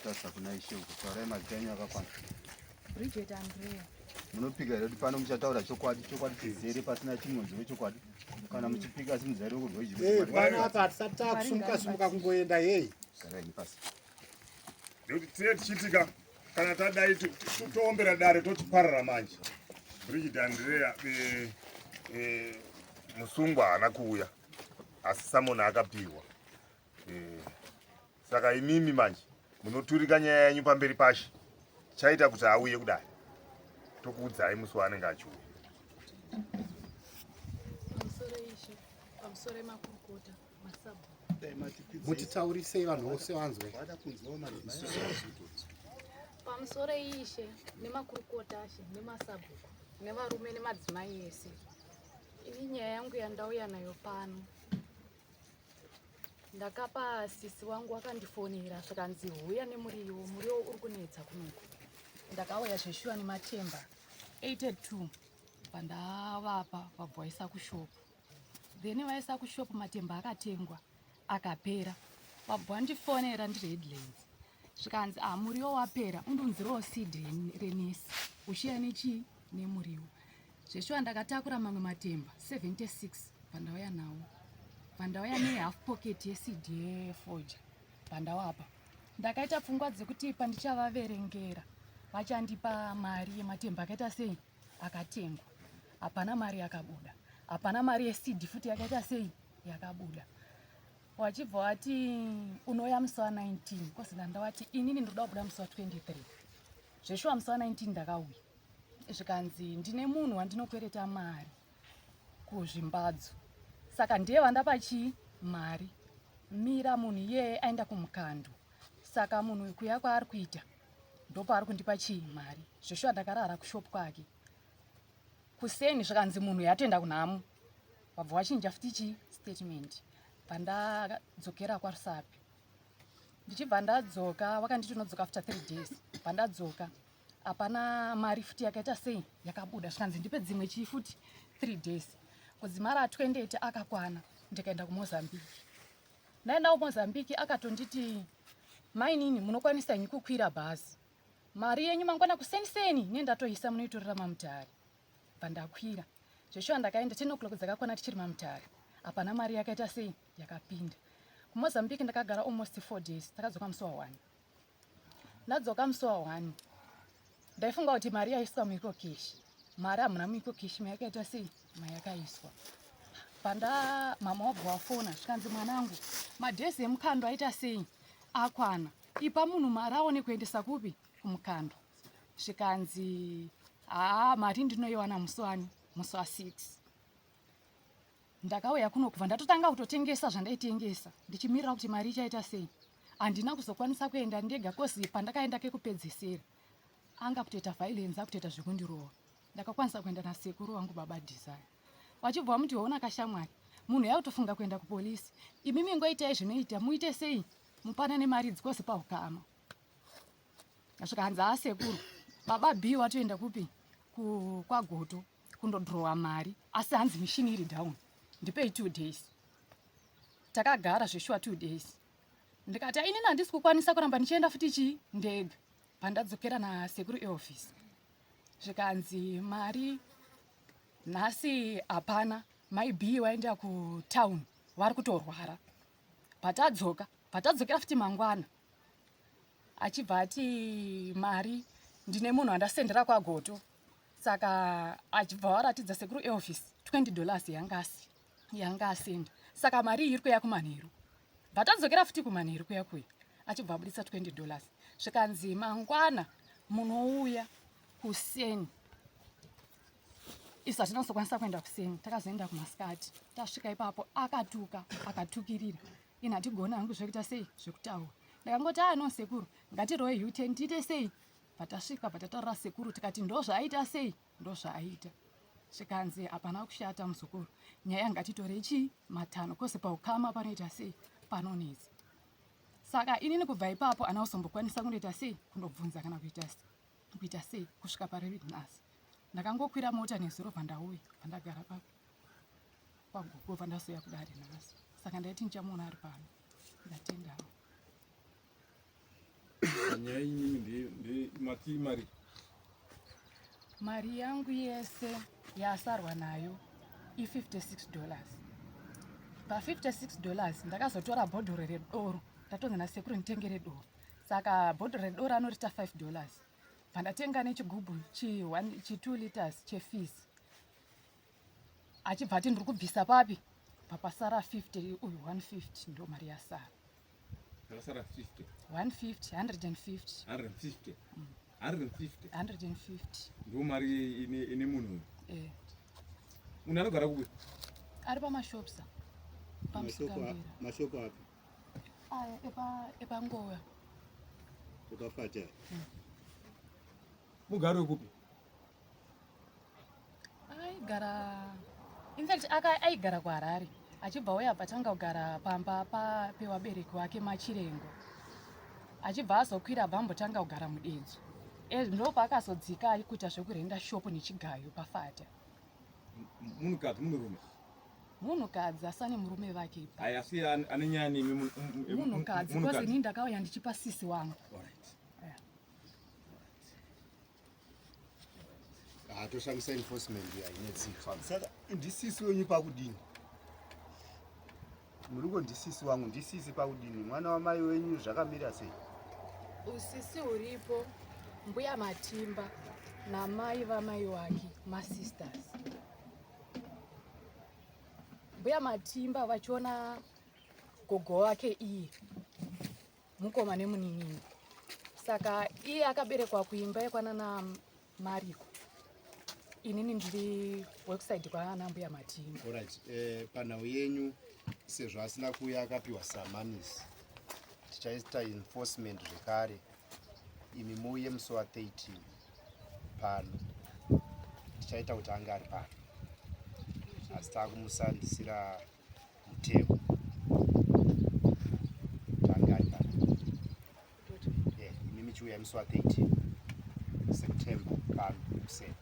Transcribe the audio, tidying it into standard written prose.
Makatarisa kuna Ishe uko, taurai mazita enyu akakwana. Bridget Andrea. Munopika here kuti pano muchataura chokwadi, chokwadi chizere pasina chimwe wechokwadi? Kana muchipika simudzai ruoko rwedyi. Eh, pano apa hatisati takusumuka sumuka kungoenda heyi. Garai pasi. Nekuti tine tichiitika kana tadai toombera dare tochiparara manje. Bridget Andrea eh, eh, musungwa haana kuuya asi samona akapihwa. Eh, saka imimi manje munoturika nyaya yenyu pamberi pashe chaita kuti auye kudai tokuudzai musi waanenge achiuya. Pamusoro ishe, pamusoro emakurukota, masabhuku. Mutitaurisei vanhu vose vanzwe. Pamusoro ishe nemakurukota ashe nemasabhuku nevarume nemadzimai ese. Ini nyaya yangu yandauya nayo pano Ndakapa sisi wangu wakandifonera zvikanzi huya nemuriwo, muriwo uri kunetsa kunoku. Ndakauya zveshuwa nematemba 82 pandavapa vabva vaisa kushop. Then vaisa kushop matemba akatengwa akapera. Vabva vandifonera ndiri Headlands zvikanzi ah muriwo wapera undiunzirewo seed renesi uchiya nechii nemuriwo. Zveshuwa ndakatakura mamwe matemba 76 pandauya nawo pandauya nehalf pocket yeseed yefoja pandawapa ndakaita pfungwa dzekuti pandichavaverengera vachandipa mari yematemba akaita sei akatengwa hapana mari yakabuda hapana mari yeseed futi yakaita sei yakabuda wachibva wati unouya musi wa 19 kozi ndandawati inini ndoda kubuda musi wa 23 zveshuwa musi wa 19 ndakauya zvikanzi ndine munhu wandinokwereta mari kuzvimbadzo saka ndiye wandapa chii mari mira munhu iyeye aenda kumukando saka munhu uyu kuya kwaari kuita ndopaari kundipa chii mari zveshuwa ndakarara kushop kwake kuseni zvikanzi munhu yatoenda kunhamo wabva wachinja futi chii statement pandadzokera kwarusape ndichibva ndadzoka wakanditi unodzoka after three days pandadzoka hapana mari futi yakaita sei yakabuda zvikanzi ndipe dzimwe chii futi three days kudzimara 28 akakwana ndikaenda kumozambique ndaenda kumozambique akatonditi mainini munokwanisa henyu kukwira bhazi mari yenyu mangwana kuseniseni nendatoisa munoitorera mamutare bva ndakwira zveshuwa ndakaenda 10 o'clock dzakakwana tichiri mamutare hapana mari yakaita sei yakapinda kumozambique ndakagara almost four days takadzoka musi wa one ndadzoka musi wa one ndaifunga kuti mari yaiswa muecocash mari hamuna muecocash mayakaita sei mayakaiswa panda mama wabva wafona zvikanzi mwanangu madhezi emukando aita sei akwana ipa munhu mari aone kuendesa kupi kumukando zvikanzi haa mari ndinoiwana musi wani musi wa 6 Ndakauya kuno kubva ndatotanga kutotengesa zvandaitengesa ndichimirira kuti mari ichaita sei. Handina kuzokwanisa kuenda ndega kozi pandakaenda kekupedzisira anga kutoita violence akutoita zvekundirova. Ndakakwanisa kuenda nasekuru wangu baba Desire. Vachibva vamuti hona kashamwari munhu yakutofunga kuenda kupolisi. Imimi ngoitai zvinoita muite sei mupanane mari idzi kozi pahukama. Asvika hanzi asekuru baba B watoenda kupi kwaGoto kundodrowa mari asi hanzi mishini iri down ndipei two days takagara zveshuwa two days ndikati ainini handisi kukwanisa kuramba ndichienda futi chii ndega pandadzokera nasekuru eoffice zvikanzi mari nhasi hapana mai b waenda kutown vari kutorwara patadzoka patadzokera futi mangwana achibva ati mari ndine munhu andasendera kwagoto saka achibva waratidza sekuru eoffice 20 dollars yangasi yanga asenda saka mari iyi iri kuya kumanheru bva tadzokera futi kumanheru kuya kuya achibva abudisa 20 dollars zvikanzi mangwana munouya kuseni isu hatina kuzokwanisa kuenda kuseni takazoenda kumasikati tasvika ipapo akatuka akatukirira ini hatigona hangu zvekuita sei zvekutaura ndakangoti aa no sekuru ngatiroe uten tiite sei patasvika patataurira sekuru tikati ndozvaaita sei ndozvaaita zvikanzi hapana kushata muzukuru nyaya ngatitorei chii matanho kose paukama panoita sei panonetsa saka inini kubva ipapo ana kuzombokwanisa kundoita sei kundobvunza kana kuita kuita sei kusvika pari nhasi ndakangokwira mota nezuro bva ndauya bva ndagara pagogo bva ndazouya kudare nhasi saka ndaiti ndichamuona ari pano ndatenda. Nyaya imimi mati mari. Mari yangu yese yasarwa nayo i$56. Pa$56 ndakazotora bhodhoro redoro, ndatonzi nasekuru nditengere doro, saka bhodhoro redoro anorita $5. Bva nechigubhu chi2 liters chefizz, achibva ati ndiri kubvisa papi papasara 50 uyu 150, ndo mari yasara. Yakasara 50. 150, 150. 150, 150. 150. Ndo mari ine munhu uyu. Eh. Munhu anogara kupi? Ari pamashops, paMusikambira. Mashoko api? Aya epangoya. Ukafata. Mugari wekupi? Aigara, infact aigara kuHarare, achibva uya patanga kugara pamba pewabereki wake Machirengo, achibva azokwira, abva ambotanga kugara muDedzo. Ndopaakazodzika kuita zvekurenda shopu nechigayo pafata. Munhukadzi, munhurume? Munhukadzi, asane murume vake ipa. Ayi, asi ane nyaya nemi Munhukadzi, because inini ndakauya ndichipa sisi wangu. Alright. Yeah. Toshandisa enforcement hainetsika. Saka ndisisi wenyu pakudini? Muri ndisisi wangu, ndisisi pakudini? Mwana wamai wenyu, zvakamira sei? Usisi huripo, mbuya Matimba namai vamai wake masisters. Mbuya Matimba vachiona gogo wake iye mukoma nemunin'ina, saka iye akaberekwa kuimba yekwanana Mariko, inini ndiri wekuside kwaana mbuya Matimba. Alright, panhau yenyu, sezvo asina kuuya akapiwa samanisi, tichaita enforcement zvekare. Imi muuye musi wa13 pano, tichaita kuti ange ari pano, asi taakumusandisira mutemo kuti ange ari pano. Imi michiuya musi wa13 September pano kuseni.